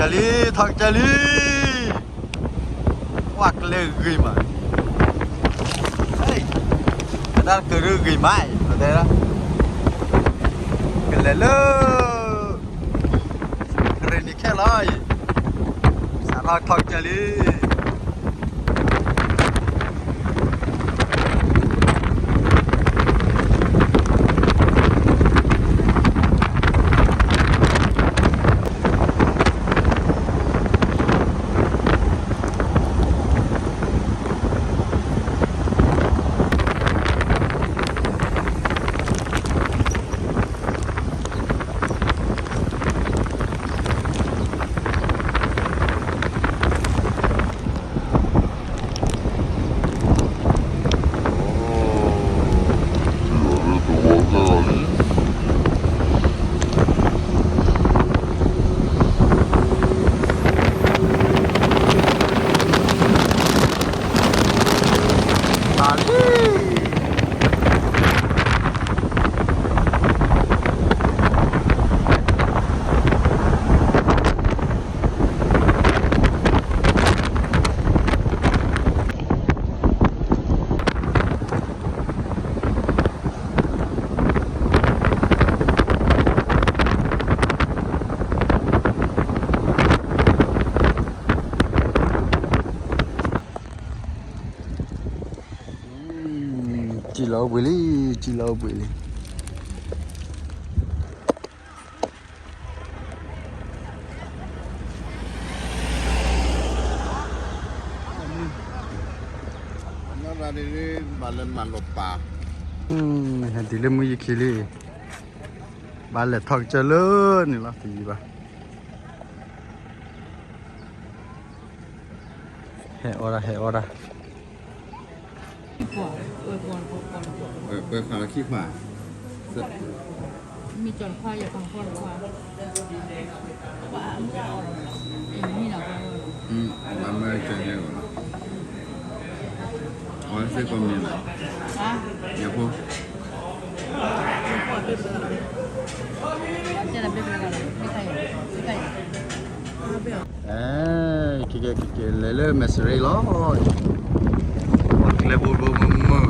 လံ, ထီၣ်ကစၢၢ်လံ, ကွၢ်ကျဲဂ့ၤမး, ကဒၣ်ကရၢဂ့ၤမး, တဲဒၣ်, ကလဲၤလၢ ကရ့ၣ်နံၤခဲလီၤအံၤ, စးထီၣ်ထီၣ်ကစၢၢ်လံ. စံၣ်လီၤအိၣ်ဘှံးလံ, စံၣ်လီၤအိၣ်ဘှံးလံ. ဘၣ်လၢမၤလိာ်ပာ်, ဟဲတုၤလၢမုၢ်ယခံလံ, ဘၣ်လဲၤထီၣ်ကစၢၢ်လၢန့ၣ်လီၤ တယံာ်ဘၣ်. ဟဲအီၣ်ဒၣ် ဟဲအီၣ်ဒၣ်. ပှဲၤခွါလၢခံခွါ, မ့ၢ်ကၠီတခွါ ယပှၤခွါတခွါ, ဘၣ်မ့ၢ်ကၠီညါလီၤ, အီၣ်စ့ၢ်ကီးမ့ၢ်လီၤ, ယဖိ အဲ ကကဲ ကကဲ လဲၤလၢမဲၢ်စရ့လီၤ, ကျဲဘိဘိမုၢ်မုၢ်.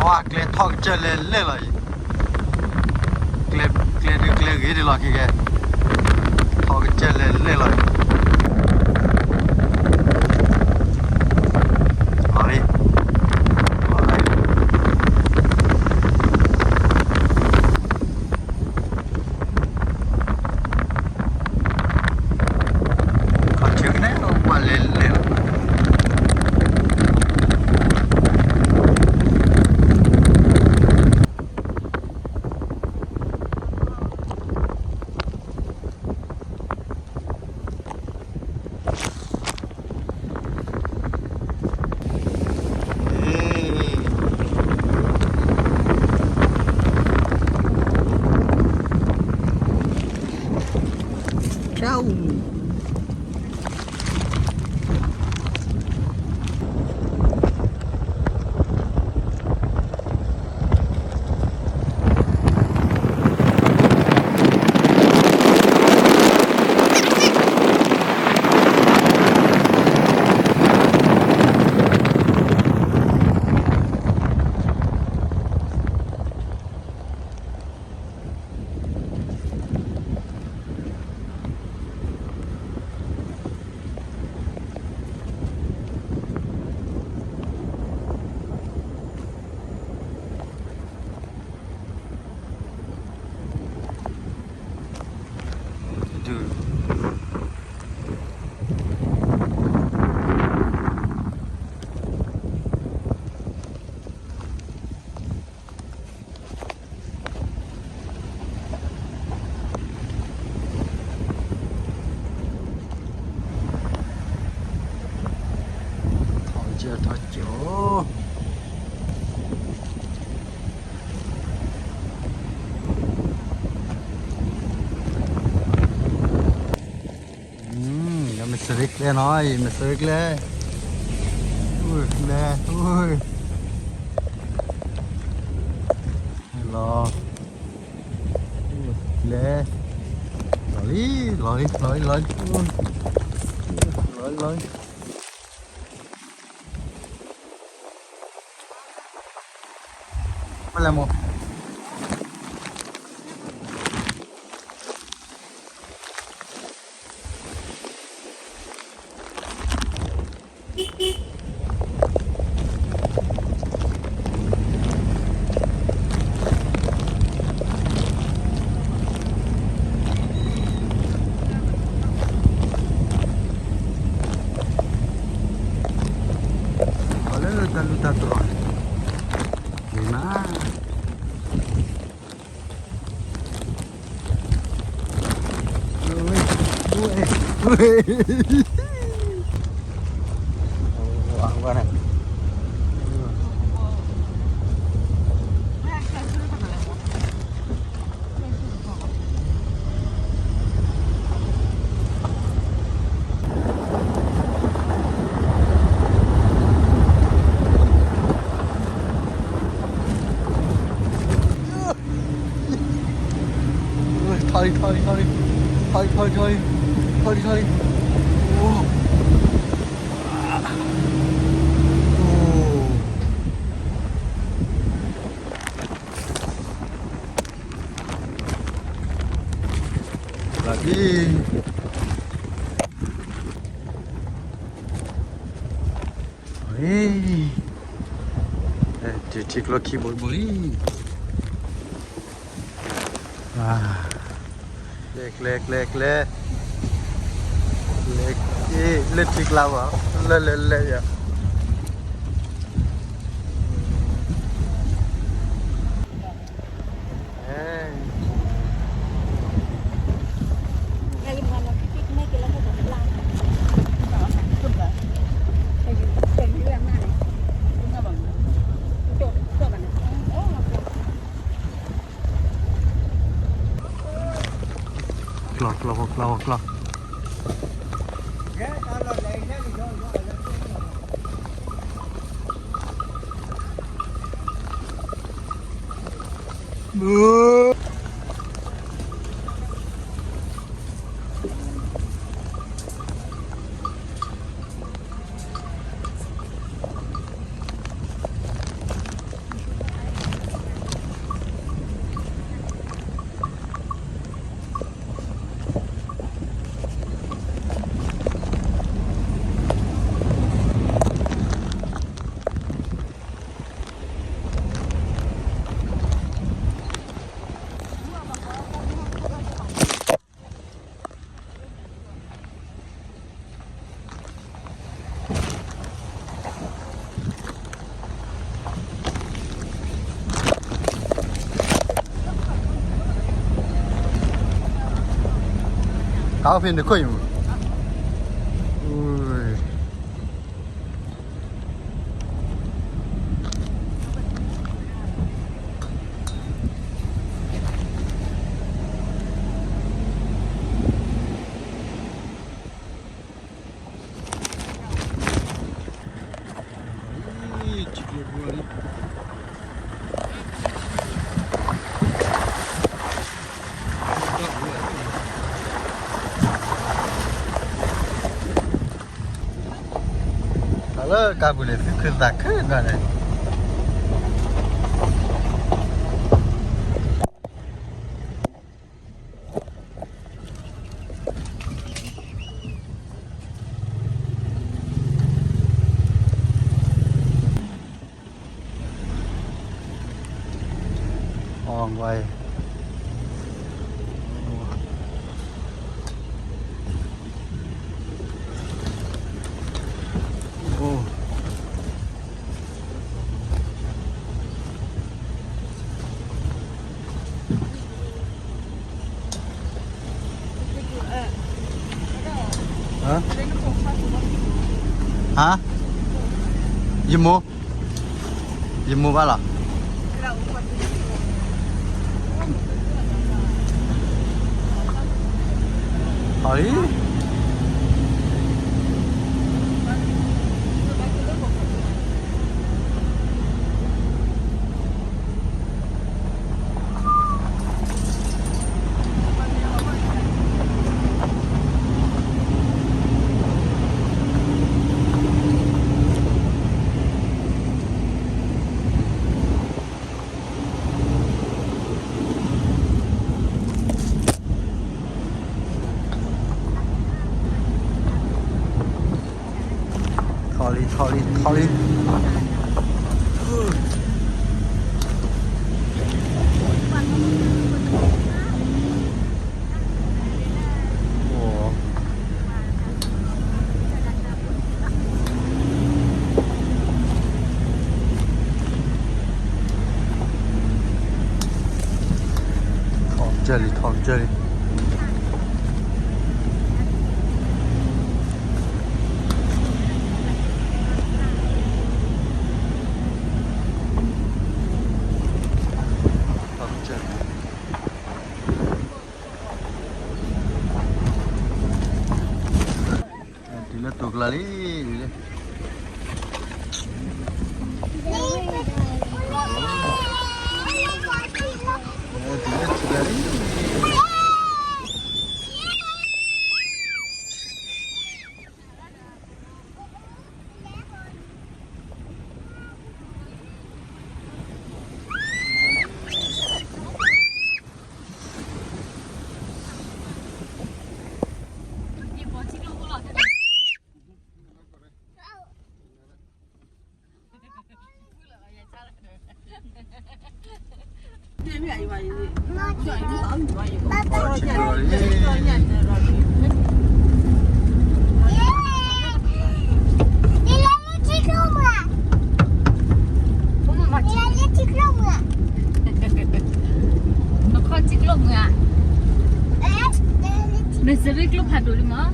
အကျဲထီၣ်ကစၢၢ်လဲၤလဲၢ်လီၤအံၤ, ကျဲဒုးကျဲဂ့ၤဒ်လီၤခံကဲ, ထီၣ်ကစၢၢ်လဲၤလဲၢ်လီၤအံၤ, လီၤလံ, လီၤလံ. ခီၣ်ထံးကနဲၣ်လီၤ ပှၤလဲၤလဲၤလီၤ. ထီၣ်ကၠီ ထီၣ်ကၠီ လၢမ့ၢ်စရ့ကျဲနီၤ အံၤမ့ၢ်စရ့ကျဲ ကျဲ လီၤ ကျဲ လီၤလံ လီၤလံ လီၤလံ လီၤလံ လီၤလံ မ့ၢ်လဲၤမိၢ် ပှၤလၢတၢ်လူၢ်တၢ်တြီၤန့ၣ် မ့ၢ်မး ထီၣ်လံ ထီၣ်လံ ထီၣ်လံ ထီၣ်လံ ထီၣ်လံ ထီၣ်လံ ထီၣ်လံ ထီၣ်လံ အိၣ် လီၤဒံး အ့ တုၤထံကျိခံဘိတဘိလံ ကျဲ ကျဲ ကျဲ ကျဲ လၢထံကျါဘၣ် လၢလၢလၢယၤ ကျီ ကျီ ကျီ ကျီ ကျီ တၢ်အိၣ်ဖဲန့ၣ်ခိၣ်အံၤမး လၢကါပူၤန့ၣ် သုခုသးခုနီၤန့ၣ် အီၣ်ဝဲ အီၣ်ဝဲ ဟါ, ယမိၢ်, ယမိၢ်ဘၣ်လီၤ. ဟီလံ. ထီၣ်လံ ထီၣ်လံ ထီၣ်လံ. ထီၣ်ကစၢၢ်လံ ထီၣ်ကစၢၢ်လံ. တုၤလၢတိၤကျါလံ, တုၤလၢတိၤကျါလံ. နခီၣ်ထံကျိမုၢ်ဧါ, နစရ့ကျိဖးဒိၣ်လံမး,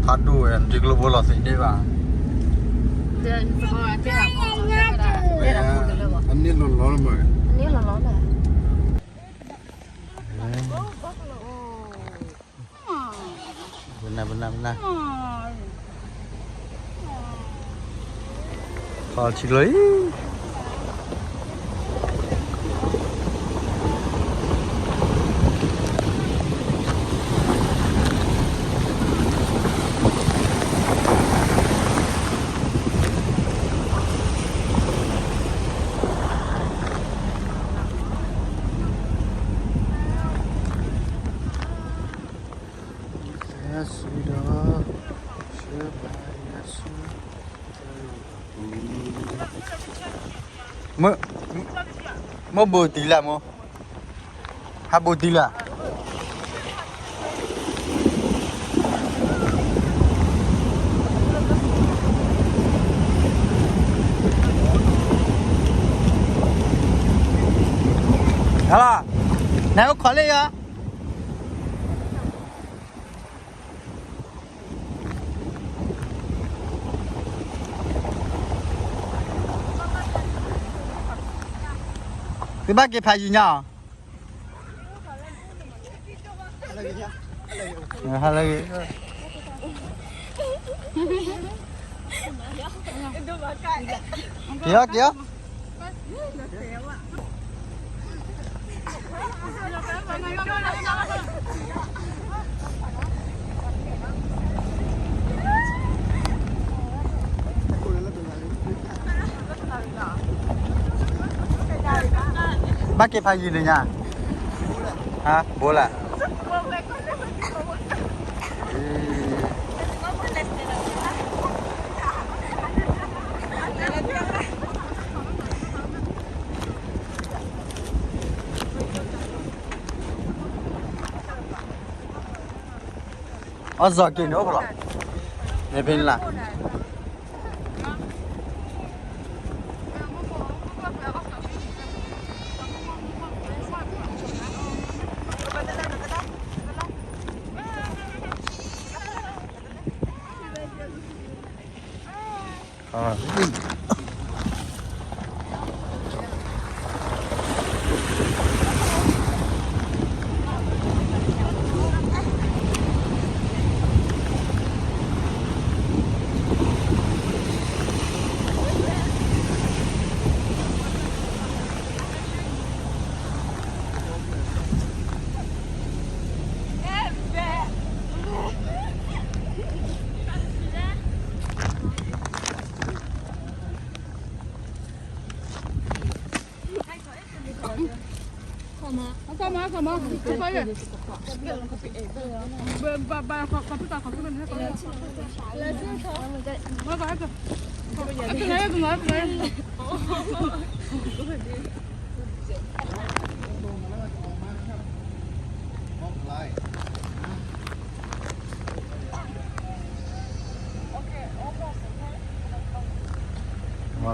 ဖးဒိၣ်ဝဲ နထံကျိဖိလီၤသ့ၣ်ဒ့ဘၣ်, အန့ၣ်လီၤလီၤလီၤမး, အန့ၣ်လီၤလီၤလီၤ. ပနၢ် ပနၢ် ပနၢ်, ခီၣ်ထံကျိအံၤ. Mơ, mơ bồ tí là mơ. Hả bồ tí là. Đó là. Này có khó lên hả? Tui bác kê phá gì nhỉ? Ờ, hả lagi. Kìa, kìa. Bác kê phá gì nữa nhỉ? Hả? Bố là? Ơ, giò kì nữa không lọ? Để bên là. မ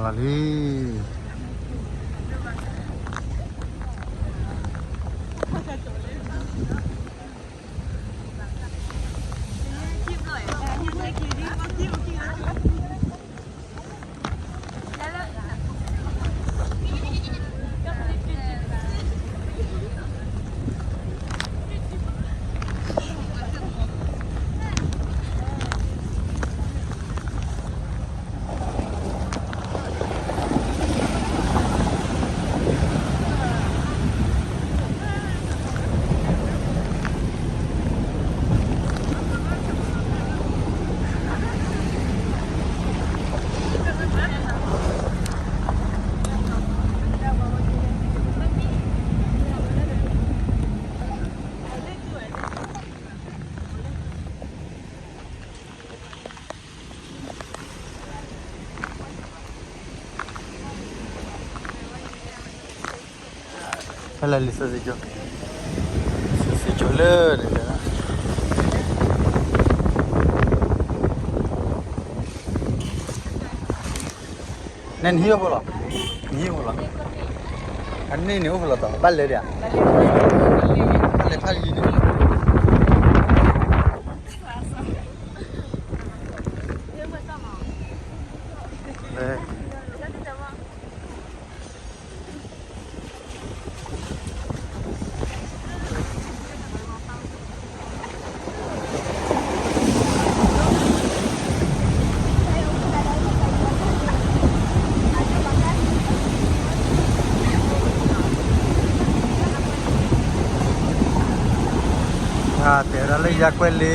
ၤလီၤလံ. ဖဲလဲၣ်လံာ်စီဆှံကၠိ, လံာ်စီဆှံကၠိလၢန့ၣ်, နနဟံၣ်အိၣ်ဖဲလဲၣ်, နဟံၣ်အိၣ်ဖဲလဲၣ်, အန့ၣ်န့ၣ်အိၣ်ဖဲလဲၣ်တီ, ဘၣ်လဲၤဒံးဧါ, ဘၣ်လဲၤဖးလံန့ၣ်. တဲဒၣ်လၢယၤကွဲးလံ.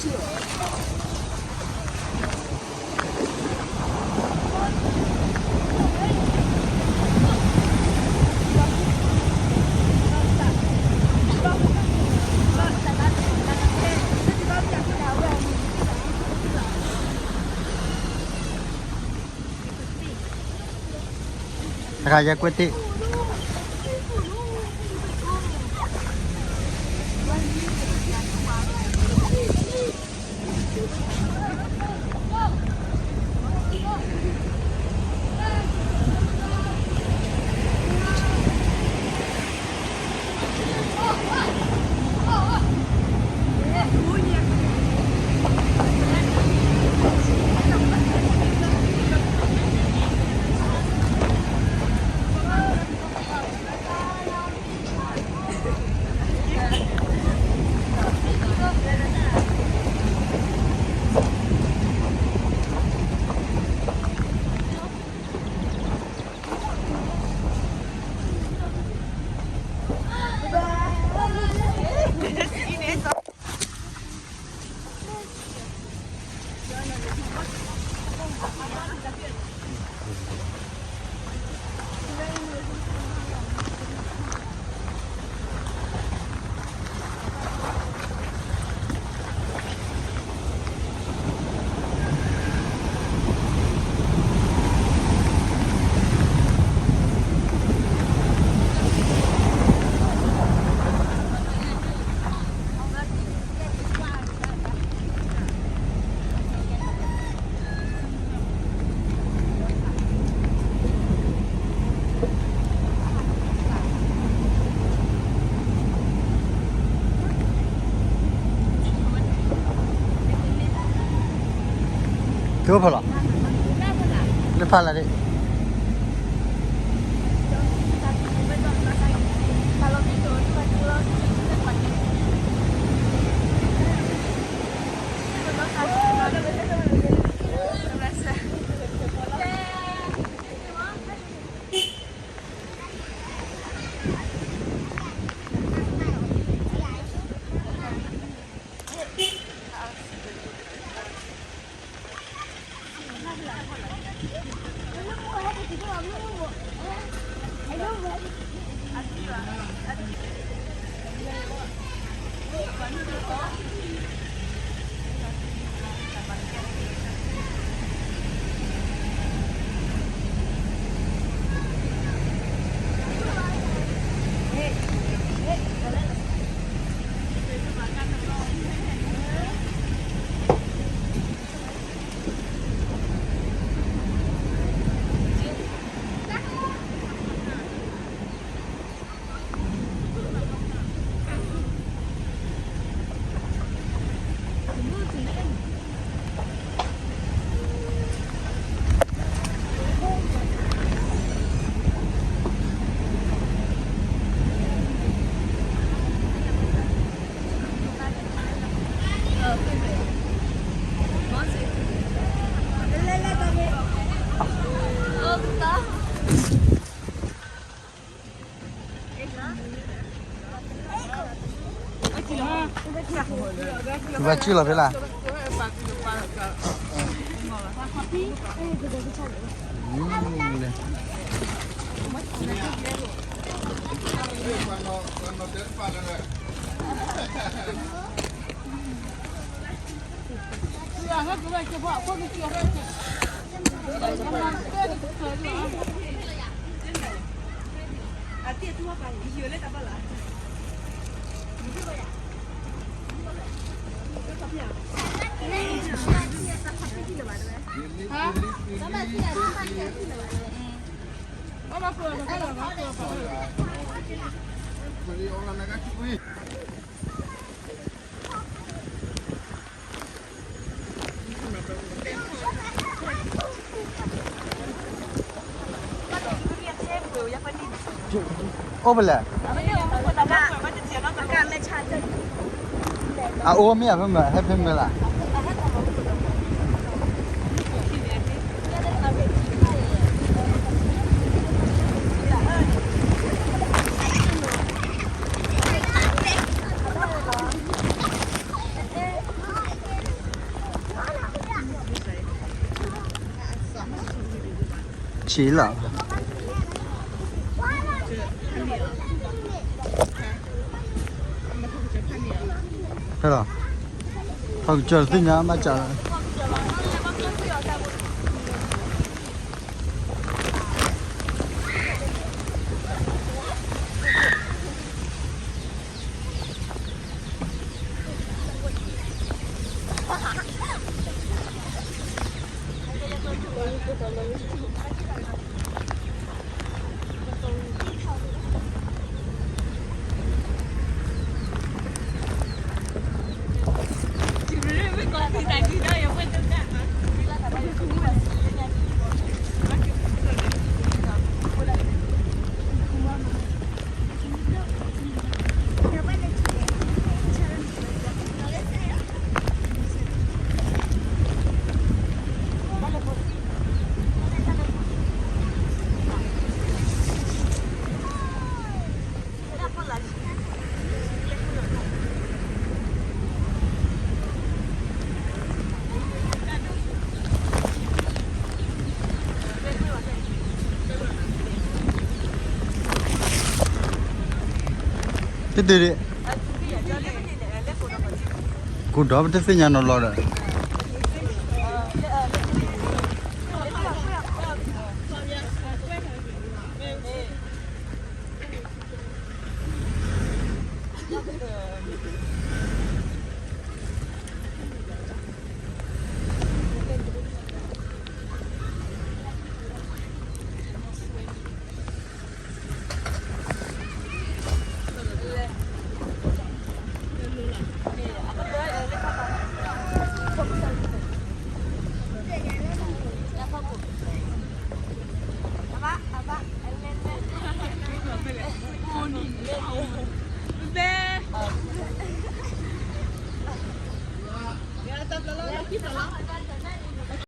တခါယဲကွ့တ့ၢ် သုအိၣ်ဖဲလဲၣ်, လၢဖးလၢ်ဒ့ၣ်. သုဘၣ်စံၣ်လီၤဖဲလဲၣ်. အိၣ်ဖဲလဲၣ်. အအိၣ်မ့ၢ်အဖဲမ့ၢ် ဟဲဖဲမ့ၢ်လၢ်. ဆံးလီၤ. ဟဲလီၤ. ထီၣ်ကစၢၢ်တသ့ၣ်ညါဘၣ်စးလီၤ. တတုၤဒံး, ကူၣ်ဒီးပတသ့ၣ်ညါနီၤလီၤဒီး ဘဲ